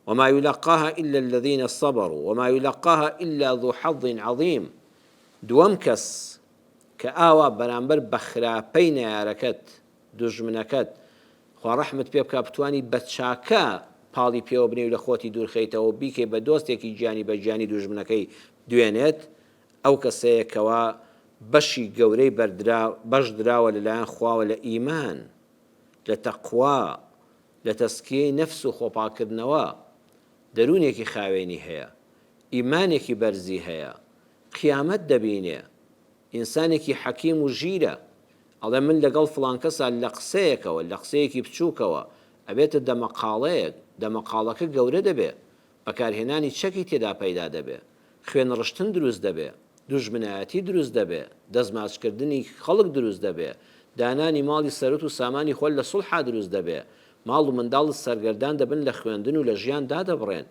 وما یلقاها الا الذین صبروا وما یلقاها الا ذو حظ عظیم دووەم کەس کە ئاوا بەرامبەر بە خراپەی نەیارەکەت، دوژمنەکەت، خوا ڕەحمت پێ بکا بتوانی بە چاکە پاڵی پێوە بنێی و لە خۆتی دوور خەیتەوە و بیکەی بە دۆستێکی گیانی بە گیانی دوژمنەکەی دوێنێت، ئەو کەسەیە کەوا بەشی گەورەی بەردرا بەش دراوە لەلایەن خواوە لە ئیمان، لە تەقوا، لە تەزکیەی نەفس و خۆپاککردنەوە، دەروونێکی خاوێنی هەیە، ئیمانێکی بەرزی هەیە، قیامەت دەبینێ، ئینسانێکی حەکیم و ژیرە، ئەڵێ من لەگەڵ فڵان کەسا لە قسەیەکەوە، لە قسەیەکی بچووکەوە، ئەبێتە دەمەقاڵەیەک، دەمەقاڵەکە گەورە دەبێ، بەکارهێنانی چەکی تێدا پەیدا دەبێ، خوێنڕشتن دروست دەبێ، دوژمنایەتی دروست دەبێ، دەستماچکردنی خەڵک دروست دەبێ، دانانی ماڵی سەروت و سامانی خۆت لە سوڵحا دروست دەبێ، ماڵ و منداڵت سەرگەردان دەبن لە خوێندن و لە ژیان دادەبڕێن،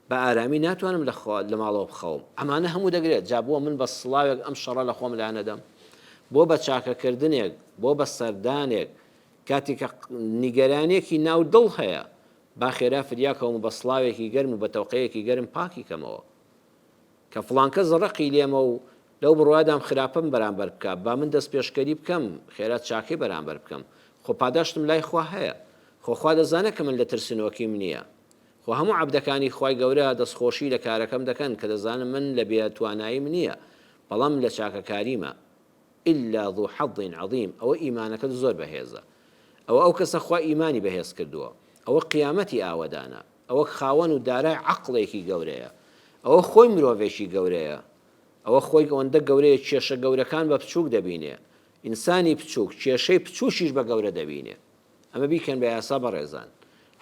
بە ئارامی ناتوانم لە لە ماڵەوە بخەوم. ئەمانە هەموو دەگرێت، جا بۆ من بە سڵاوێک ئەم شەڕە لە خۆم لانەدەم؟ بۆ بە چاکەکردنێک، بۆ بە سەردانێک، کاتێک کە نیگەرانییەکی ناو دڵ هەیە، با خێرا فریا کەوم و بە سڵاوێکی گەرم و بە تەوقەیەکی گەرم پاکی کەمەوە. کە فڵان کەس ڕقی لێمە و لەو بڕوایەدام خراپەم بەرامبەر بکا، با من دەستپێشکەری بکەم، خێرا چاکەی بەرامبەر بکەم. خۆ پاداشتم لای خوا هەیە. خۆ خوا دەزانێ کە من لە ترسنۆکیم نییە. خۆ هەموو عەبدەکانی خوای گەورە دەستخۆشی لە کارەکەم دەکەن کە دەزانن من لە بێ تواناییم نییە، بەڵام لە چاکەکاریمە. الا ذو حظ عظیم ئەوە ئیمانەکەت زۆر بەهێزە ئەوە ئەو کەسە خوا ئیمانی بەهێز کردووە ئەوە قیامەتی ئاوەدانە ئەوە خاوەن و دارای عەقڵێکی گەورەیە ئەوە خۆی مرۆڤێکی گەورەیە ئەوە خۆی ئەوەندە گەورەیە کێشە گەورەکان بە بچووک دەبینێ ئینسانی بچووک کێشەی بچووکیش بە گەورە دەبینێ ئەمە بیکەن بە یاسا بەڕێزان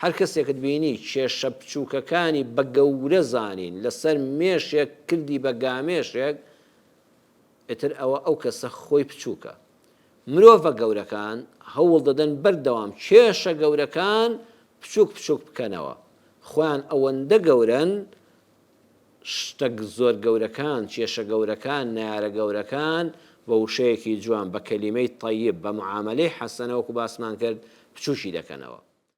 هەر کەسێکت بینی کێشە بچووکەکانی بە گەورە زانین لەسەر مێشێک کردی بە گامێشێک ئیتر ئەوە ئەو کەسە خۆی بچووکە. مرۆڤە گەورەکان هەوڵ دەدەن بەردەوام کێشە گەورەکان بچووک بچووک بکەنەوە. خۆیان ئەوەندە گەورەن شتە زۆر گەورەکان، کێشە گەورەکان، نەیارە گەورەکان بە وشەیەکی جوان، بە کەلیمەی تەیب، بە معامەلەی حەسەنە وەکو باسمان کرد بچووکی دەکەنەوە.